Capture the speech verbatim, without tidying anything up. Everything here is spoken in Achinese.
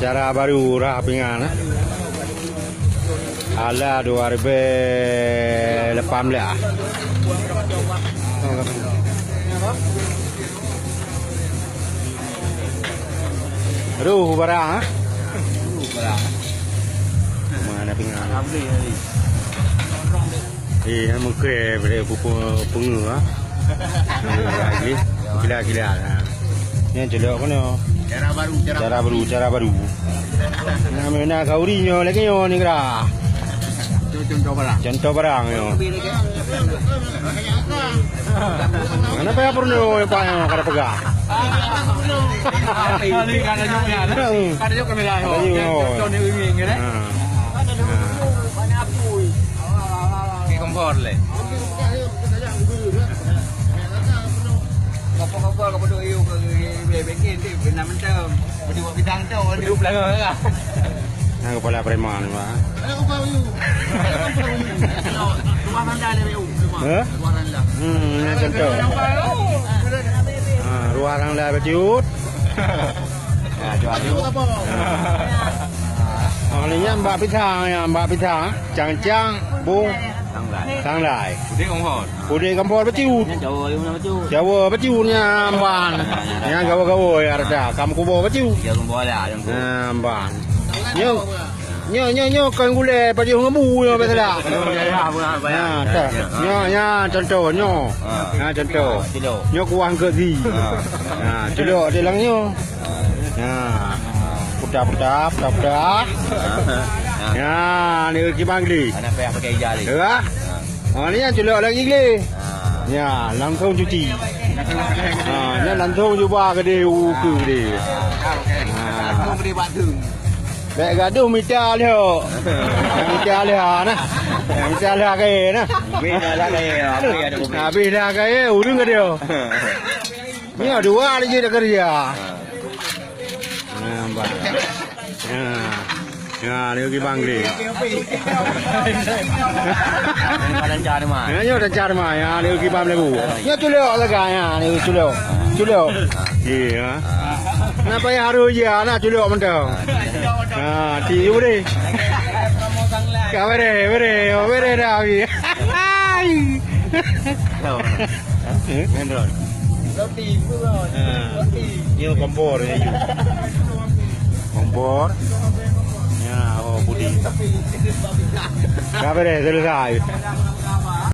Cara baru rah pingan, eh. Ala dua ribu lapan belas. Aduh, barang, eh. Mana pingan? Eh, han meukrè pada peungeu, ha. Gila-gila, ha. Nyan culok keunoe. Cara baru, cara baru, cara baru. Nah, meunan khanduri nyoe lagèe nyoe ni kira. Contoh barang. Contoh barang nyoe. Kenapa ya perlu ya Pak nyoe kada peugah? Kada jok kamera. Kada jok. Contoh ni wing-wing kan, eh? Ha. Okey, kompor leh. Kompor-kompor kau bodoh yuk ke bikin tu benar mantap. Berdua bidang tu orang duduk belakang lah. Nah, kepala preman ni, Pak. Rumah bandar dia, Pak. Hah? Rumah bandar. Hmm, ni contoh. Ha, ruang randa bacut. Ha, jual. Ha. Oh, ni nyan bak pisang, ya, bak pisang. Cang-cang, bung, sanglai. Sanglai. Pudek kompor. Pudek kompor bacut. Nyan Jawa, Jawa bacut. Jawa bacut nyan ban. Nyan gawa-gawa ya rasa. Kam kubo bacut. Ya, kubo lah, yang kubo. Ha, ban. Nyoe, nyoe, nyoe, nyoe kon gulai pajoh ngon bu nyoe biasa dah. Oh, ya, ya, apa, apa, ya. Ha, tak. Ya, ya. Nyoe, nyoe contoh nyoe. Ha. Ha, contoh. Kilo. Nyoe kuah ke di. Ha. Ha, culok di dalam nyoe. Ha. Putar-putar, putar-putar. Ha. Ha, ni kiban geli. Anak payah pakai ija ni. Ya. Ha. Ha, ni yang culok lagi geli. Ha. Ya, langsung cuci. Ha, ni langsung cuba ke dia, uku ke dia. Ha. Langsung ke dia batu. Bèk gadoh mita lhok. Mita lhok nah. Mita lhok kaya nah. Habis dah kaya, habis dah kaya, ureueng ka dia. Nyoe dua lagi dah kerja. Nampak. Ya. Ya, dia pergi bangli. Lancar mah. Ya, nyoe lancar mah. Ya, dia pergi bang lagu. Ya, culok lagi ya, dia culok. Culok. Iya. Kenapa ya harus ya, nak culok mentang. Ha, ti yu deh. Ka bere, bere, bere dah, Abi. Hai. Main drone. Ha. Nyoe kompor, ya, yu. Kompor. Ya, oh, pudi. Ka bere, selesai.